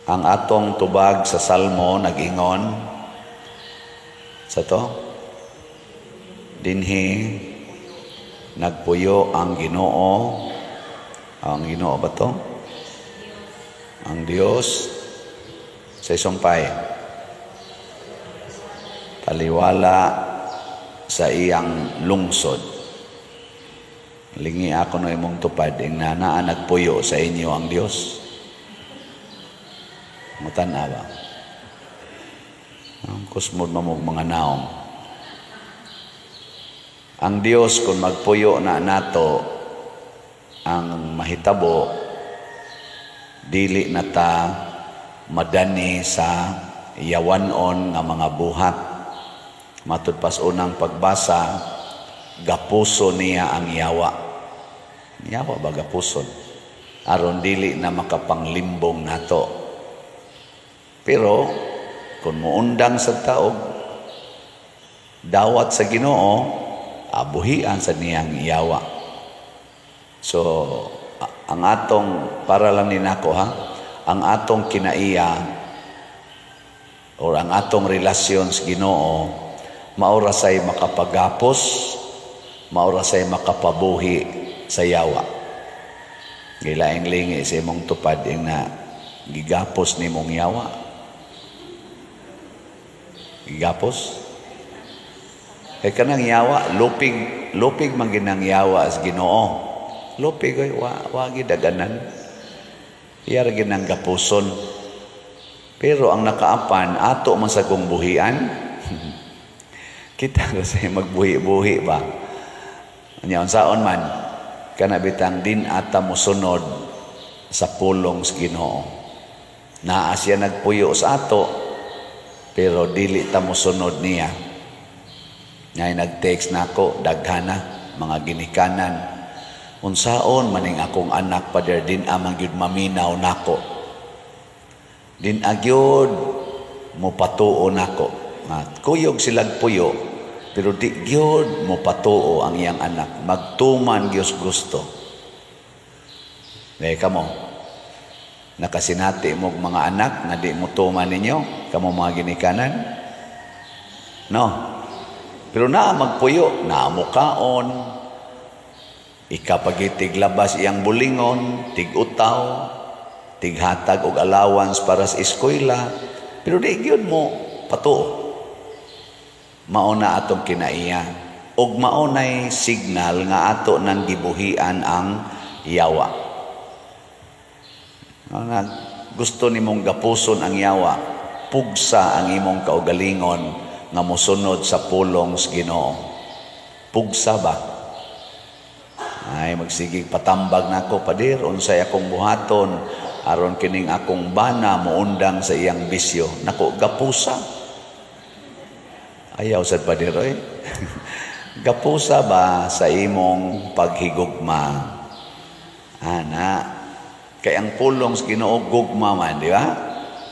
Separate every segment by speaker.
Speaker 1: Ang atong tubag sa Salmo nag-ingon sa to, dinhi nagpuyo ang Ginoo. Ang Ginoo ba to? Ang Dios sa sumpay taliwala sa iyang lungsod. Lingi ako no imong tupad ing naa nagpuyo sa inyo ang Dios. Mutan-awa. Ang kusmod mamog mga naong. Ang Dios kung magpuyo na nato, ang mahitabo, dili na ta madani sa yawanon nga mga buhat. Matud pas unang pagbasa, gapuso niya ang yawa. Yawa ba gapuson? Aron dili na makapanglimbong nato. Pero kung muundang sa taog dawat sa Ginoo, abuhian sa niyang yawa. So ang atong, para lang ni nako ha, ang atong kinaiya or ang atong relasyon sa Ginoo, maura say makapagapos, maura say makapabuhi sa yawa. Gilaing lingi sa imong tupad ing na gigapos nimong yawa. Gigapos? Kay kanang yawa, lupig, lupig man ginang yawa sa Ginoo. Lupig oy, wa gidaganan. Iya ra ginang gapuson. Pero ang nakaapan ato man sa kong buhian. Kita ra say magbuhi-buhi ba. Nya unsaon man kana bitang din ata mosunod sa pulong sa Ginoo. Naa siya nagpuyo sa ato, pero dili ta mosunod niya. Ngay nag-text nako daghana mga ginikanan. Unsaon maning akong anak, Pader, din amang gyud maminaw nako. Din agyod mo patuo nako. Nga kuyog silag puyo, pero di gyud mo patuo ang iyang anak. Magtuman gyud gusto. Kaya kamo, nakasinati mo mga anak nga di mo tuman ninyo, kamo mga ginikanan. No. Pero naa magpuyo, naa mo kaon, ikapagitig labas iyang bulingon, tig-utaw, tighatag og allowance para sa eskwela, pero di gyud mo patuo. Mao na atong kinaiya. Og mao nay signal nga ato nang gibuhian ang yawa. Nga gusto nimong gapuson ang yawa, pugsa ang imong kaugalingon nga mosunod sa pulong sa Ginoo. Pugsa ba? Ay magsigig patambag nako, "Pader, unsay akong buhaton aron kining akong bana moundang sa iyang bisyo?" Nako, gapusa. Ayaw sad, Pader, oy. Gapusa ba sa imong paghigugma? Ana. Kay ang pulong sa Ginoo gugma man, di ba?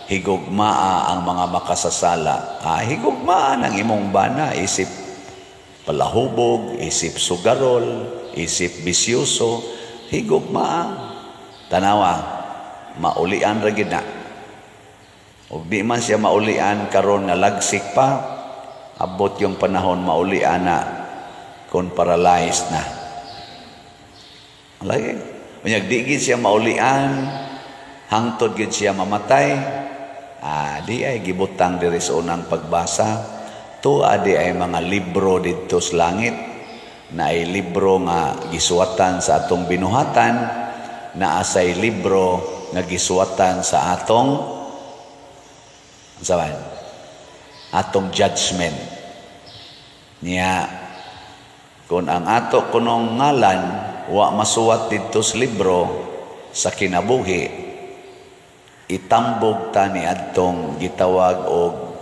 Speaker 1: Higugmaa ang mga makasasala. Ah, higugmaan ang imong bana isip palahubog, isip sugarol, isip bisyoso, higugmaa. Tanawa, maulian ra gid na. Ug di man siya maulian karon nga lagsik pa, abot yung panahon maulian na kung paralyzed na. Lagi. Unyag di gid siya maulian, hangtod gid siya mamatay. Ah, di ay gibutang diri sa unang pagbasa. Tuwa di ay mga libro didto sa langit na ay libro nga gisuwatan sa atong binuhatan, na asay libro nga gisuwatan sa atong saban atong judgment niya. Kung ang ato kunong ngalan wa masuwat didto sa libro sa kinabuhi, itambog ta ni adtong gitawag og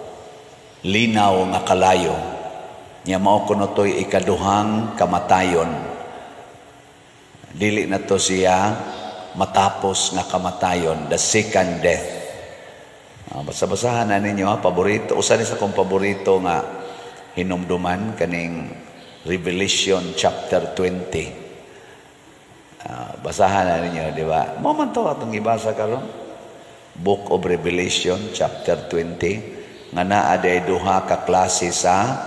Speaker 1: linaw nga kalayo. Nya mao kuno toy ikaduhang kamatayon. Dili na to siya matapos nga kamatayon, the second death. Basa-basahan na ninyo ha, paborito. Usa ni sa akong paborito nga hinumduman kaning Revelation chapter 20. Basahan na ninyo, di ba? Mao man to atong gibasa karon. Book of Revelation chapter 20, nga naa day duha ka klase sa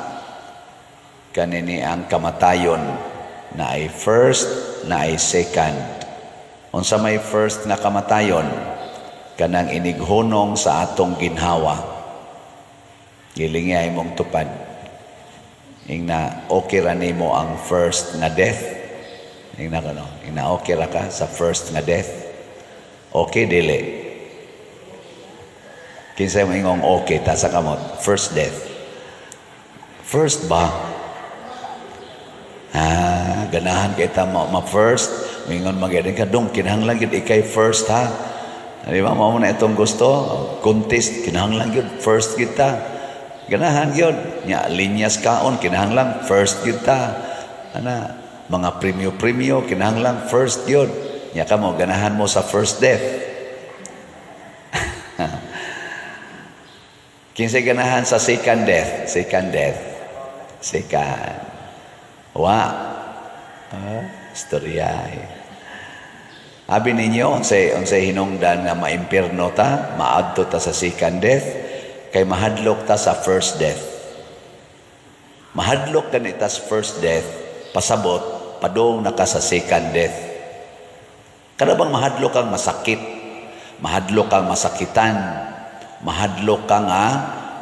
Speaker 1: kanini ang kamatayon, na ay first, na ay second. Unsa may first nga kamatayon? Kanang inighunong sa atong ginhawa. Gilingi ay mong tupad. Ingna okay ra nimo ang first nga death? Ingna kano, ingna okay ra ka sa first nga death? Okay, dili? Kinsa mo ingong okay, taas kamot? First death. First ba? Ah, ganahan kay ta ma, ma first, mingon magyadin ka dong, kinahanglan gyud ikay first ha. Di ba mao na itong gusto? Contest, kinahanglan gyud first kita. Ganahan gyud. Nya linyas kaon, kinahanglan first kita. Ana, mga premyo-premyo, kinahanglan first gyud. Nya kamo, ganahan mo sa first death? Kinsay ganahan sa second death? Second death. Second. Wa. Ah, istorya. Abi ninyo, unsay hinungdan nga maimpierno ta, maadto ta sa second death, kay mahadlok ta sa first death. Mahadlok gani ta sa first death, pasabot, padung na ka sa second death. Kada bang mahadlok kang masakit, mahadlok kang masakitan, mahadlok kang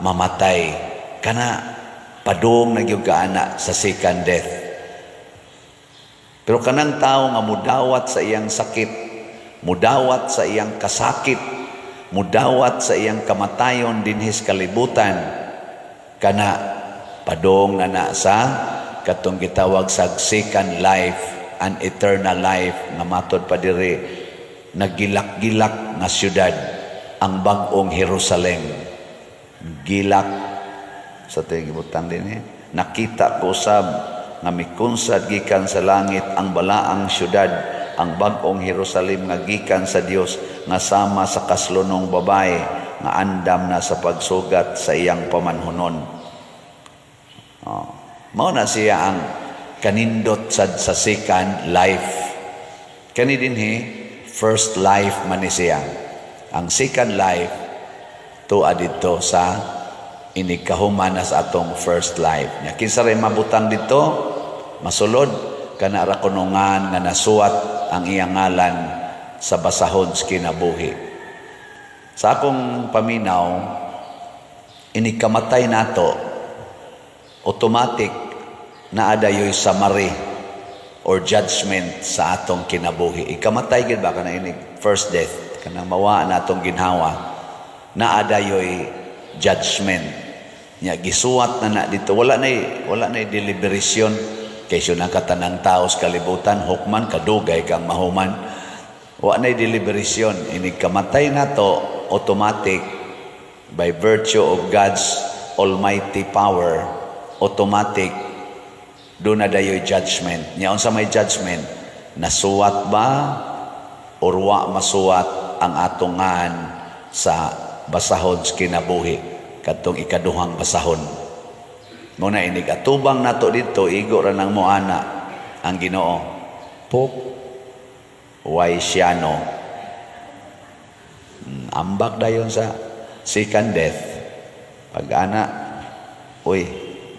Speaker 1: mamatay, kana padung na gyud ka ana sa second death. Pero kanang tao nga mudawat sa iyang sakit, mudawat sa iyang kasakit, mudawat sa iyang kamatayon dinhis kalibutan, kana padung na na sa katong gitawag sa second life and eternal life nga matod pa diri, nagilak-gilak nga syudad, ang bag-ong Jerusalem. Gilak sa tingibutang din eh. Nakita ko sab nga mikunsad gikan sa langit ang balaang syudad, ang bag-ong Jerusalem nga gikan sa Dios, nga sama sa kaslunong babae nga andam na sa pagsugat sa iyang pamanhunon. Oh. Mao na siya ang kanindot sad sa second life. Kani dinhi first life man ni siya. Ang second life tuwa didto sa inigkahuman na sa atong first life. Nya kinsa ray mabutang dito, masulod, kana ra kunungan nga nasuwat ang iyang ngalan sa basahon sa kinabuhi. Sa akong paminaw, inigkamatay nato, automatic naa dayoy summary or judgment sa atong kinabuhi. Ikamatay gid ba kana inig first death, kanang mawa na atong ginhawa, naa dayoy judgment. Nya gisuwat na na dito, wala na deliberation kay siya nakatanang tao sa kalibutan, hukman kadugay kang mahuman. Wa na deliberation, inig kamatay nato, automatic by virtue of God's almighty power, automatic do na dayoy judgment. Nya unsa may judgment? Nasuwat ba or wa masuwat ang atongan sa basahon sa kinabuhi, kadtong ikaduhang basahon. Mo na inig atubang nato didto, igo ra nang moana ang Ginoo. Pok way siyano. Ambak dayon sa second death. Pag ana, uy,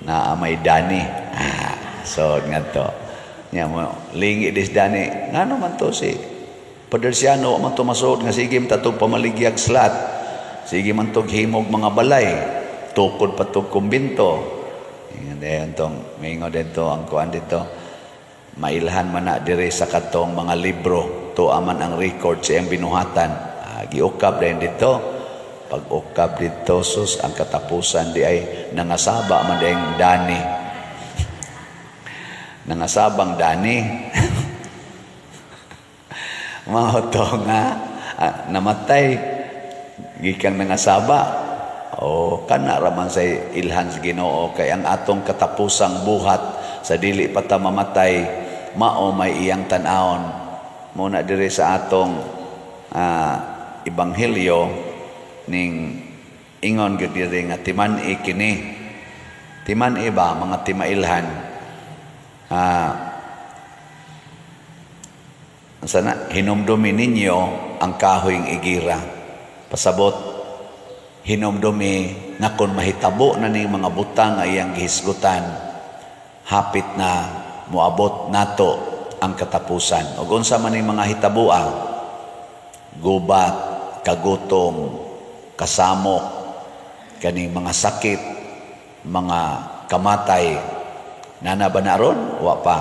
Speaker 1: naa may Dani. Ah, so ngadto. Nya mo lingi dis Dani. Ngano man to si Padre Siano man to masuod nga sige man tatog pamaligyag slat. Sige man tog himog mga balay. Tukod pa tog kumbinto. Ingon dayon tong mingo dito ang kuan dito. Mailhan man na diri sa katong mga libro, tuwa man ang record sa iyang binuhatan. Ah, giukab dayon dito. Pag ukab dito, sus, ang katapusan di ay nangasaba man dayong Dani. Nangasabang Dani. Mao to nga namatay gikan nangasaba. O kana ra man say ilhan sa Ginoo kay ang atong katapusang buhat sa dili pa ta mamatay mao may iyang tan-awon. Mo na diri sa atong ebanghelyo ning ingon gyud diri nga timan-i kini. Timan-i ba mga timailhan? Sana hinumdumi ninyo ang kahoyng igira. Pasabot, hinumdumi nga kung mahitabo na ning mga butang nga iyang gihisgutan, hapit na moabot nato ang katapusan. Ug unsa man ning mga hitaboa? Gubat, kagutom, kasamok, kaning mga sakit, mga kamatay. Nana ba na ron? Wa pa.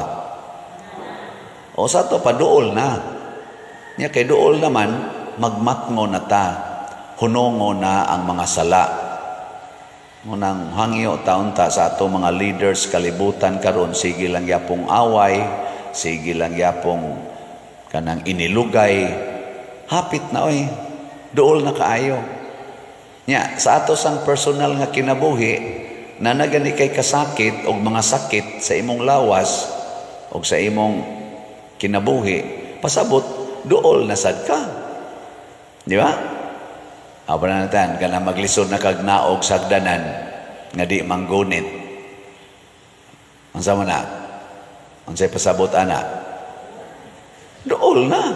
Speaker 1: O sa to paduol na. Nya kay duol naman, magmatngo na ta, hunongo na ang mga sala. Munang hangyo taon ta sa ato mga leaders kalibutan karon, sige lang yapong away, sige lang yapong kanang inilugay, hapit na oy, duol na kaayo. Nya sa ato sang personal nga kinabuhi, na nagani kay kasakit og mga sakit sa imong lawas og sa imong kinabuhi, pasabot duol na sad ka. Di ba? Aba na natan, kana maglisod na kag naog sagdanan nga di manggunit. Unsa man na? Unsay pasabot ana? Duol na.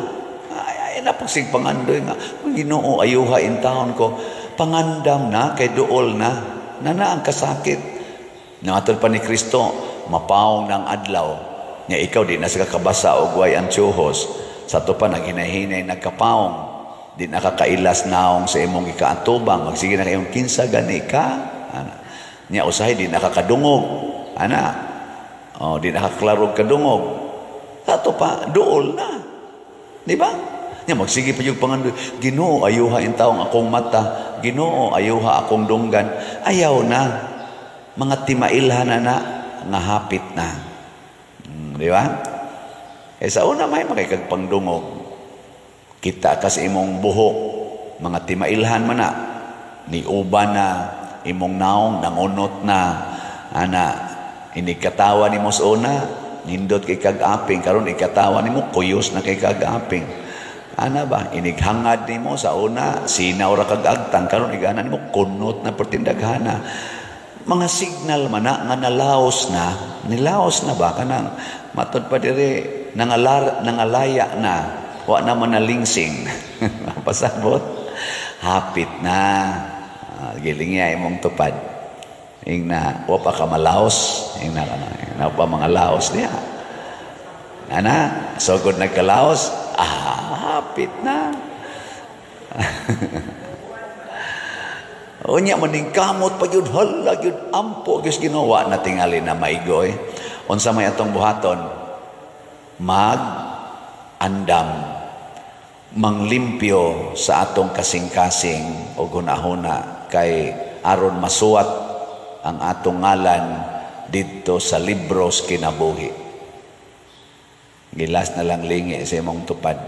Speaker 1: Ay, ay na pagsig pangandoy nga Ginoo, ayuha in taon ko. Pangandam na kay duol na. Nana ang kasakit. Nangatol pa ni Kristo, mapaong ng adlaw. Nga ikaw di na sa kakabasa og way ang tsuhos. Sa to pa naghinay-hinay nagkapaong. Di nakakailas naong sa imong gikaatubang. Magsige na kayong kinsa gani ka. Ana. Nya usahay di nakakadungog. Ana. O, di nakaklarog kadungog. Sa to pa duol na. Di ba? Nya magsige pa yung pangandoy. Ginoo, ayuha in taong akong mata. Ginoo, ayuha akong dunggan. Ayaw na. Mga timailhan na na, nga hapit na. Di ba? Eh sa una may makikagpangdungog. Kita ka sa imong buhok, mga timailhan man na, niuba na, imong naong, nangunot na, ana, inikatawa nimo sa una, nindot kay kag-aping, karon ikatawa nimo, kuyos na kay kag-aping. Ana ba, inighangad nimo sa una, sinaw ra kag agtang, karon igana nimo, kunot na pertindaghana. Mga signal man na, nga nalaos na, nilaos na ba, kanang matod pa diri, nangalaya na, wa na man nalingsing. Pasabot, hapit na. Giling niya imong tupad. Ing na, wa pa ka malaos. Ing na, na pa mga laos niya. Ana, sugod nagkalaos, hapit na. Unya maning kamot pa gyud, hala gyud, ampo gyud Ginoo, na tingali na maigoy. Unsa may atong buhaton? Mag andam, manglimpyo sa atong kasing-kasing o hunahuna kay aron masuwat ang atong ngalan didto sa libros kinabuhi. Gilas na lang lingi sa imong tupad.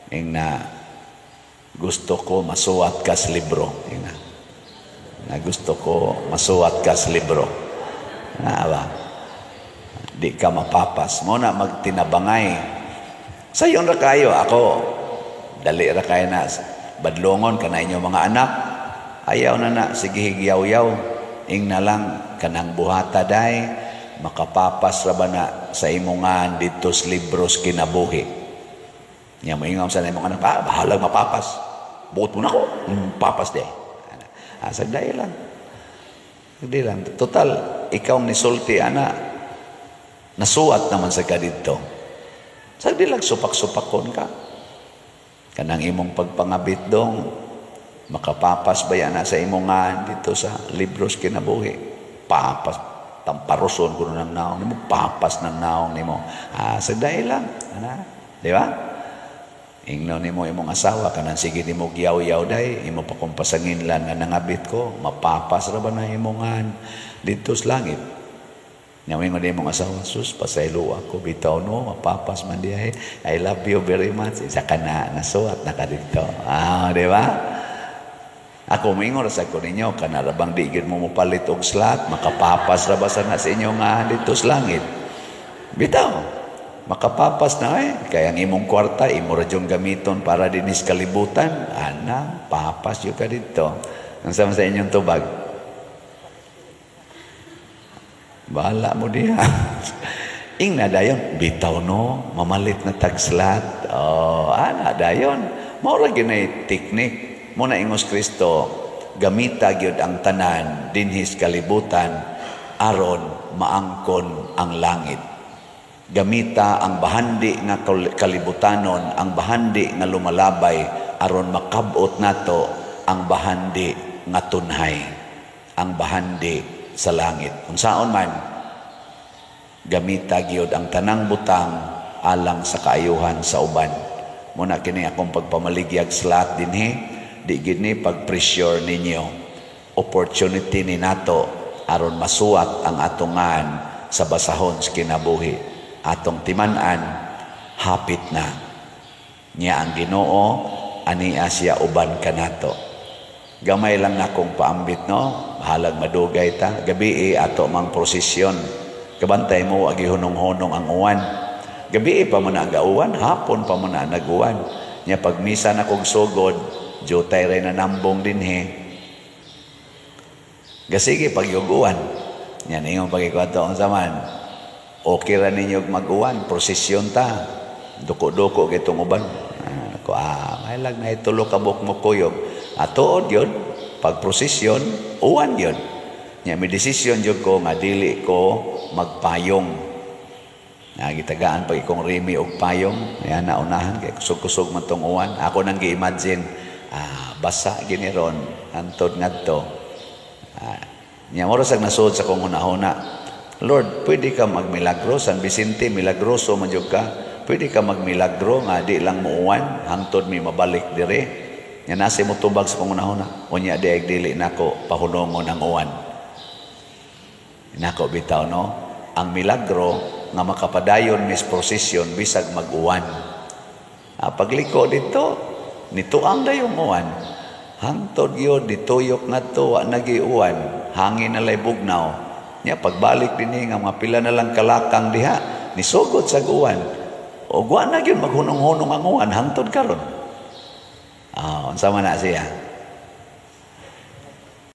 Speaker 1: Ing na gusto ko masuwat ka sa libro. Ing na gusto ko masuwat ka sa libro. Na ba? Di ka mapapas. Mo na magtinabangay. Sayon ra kayo. Ako, dali ra kayo na. Badlongon ka na inyong mga anak. Ayaw na na. Sige higyaw-yaw. Ing na lang kanang buhata day. Makapapas ra ba na sa imongan dito sa libros kinabuhi. Nya moingon sa imong anak, bahalag mapapas. Buot mo na ko. Papas day. Sagday lang. Sagday lang. Total, ikaw nisulti, ana, nasuwat naman sa ka dito. Sagday lang, supak-supakon ka. Kanang imong pagpangabit dong, makapapas ba yan sa imongan dito sa libros kinabuhi? Papas, tamparoson ko ng naong nimo, papas ng naong nimo. Sagday lang. Ana, di ba? Ingno nimo imong asawa kanang sige nimo giyaw-yaw day, imo pa kong pasangin lang nga nangabit ko, mapapas ra ba na imongan dito sa langit. Nya moingon imong asawa, sus pasaylo ako bitaw no, mapapas man diha. I love you very much. Isa ka na nasuwat na ka dito. Di ba? Ako moingon ra sa ko ninyo kana ra bang di gyud mo mopalit og slot, makapapas ra ba sa na sa inyo nga dito sa langit. Bitaw. Makapapas na eh. Kaya ang imong kwarta, imo ra dyong gamiton para dinis kalibutan. Ana, papas yun ka dito. Ang sama sa inyong tubag? Bahala mo diha. Ing na dayon, bitaw no, mamalit na tagslat. Oh, ana dayon. Mao ra ginay teknik. Mao na ingos Kristo, gamita gyud ang tanan dinhi sa kalibutan aron maangkon ang langit. Gamita ang bahandi nga kalibutanon, ang bahandi nga lumalabay, aron makabot nato ang bahandi nga tunhay, ang bahandi sa langit. Unsaon man, gamita gyud ang tanang butang alang sa kaayuhan sa uban. Mao na kini akong pagpamaligyag sa lahat dinhi, di gid ni pag-pressure ninyo. Opportunity ni nato aron masuwat ang atungan sa basahon sa kinabuhi. Atong timan-an, hapit na. Nya ang Ginoo ania siya uban kanato. Gamay lang akong paambit, no, bahalag madugay ta. Gabi ato mang prosesyon. Kabantay mo, agi hunong-hunong ang uwan. Gabi pa mo na ang gauwan, hapon pa mo na nag-uwan. Nya pag misa na kog sugod, jutay rin na nambong dinhi. Gasige pag yuguan. Yan ingon pagikwato ang zaman. Okay ra ninyo mag-uwan, prosesyon ta. Duko-duko kitong uban. Ako, mahilag na itulo kabuk mo kuyog. Atuod yun, pag prosesyon, uwan yun. Nya may desisyon jud ko nga dili ko magpayong. Nagitagaan pag ikong rimi og payong, ayan na unahan kay kusog-kusog man tong uwan. Ako nang gi-imagine, basa gini ron, antod ngadto. Nya moro sag nasud sa kong hunahuna. Lord, pwede ka magmilagro. San Vicente, milagroso man jud ka. Pwede ka magmilagro nga di lang muuwan hangtod mi mabalik dire. Nya nasi mo tubag sa kong hunahuna. Unya di ay dili nako pahunongon ang uwan. Nako bitaw, no. Ang milagro nga makapadayon mis prosesyon bisag mag-uwan. Pagliko dito, nituang dayong uwan. Hangtod yun, dituyok ngadto, wa nagiuwan. Hangin na lay bugnaw. Nya pagbalik dinhi nga mga pila na lang kalakang diha, nisugod sa uwan. O wa na gyud maghunong-hunong ang uwan hangtod karon. Unsa man na siya?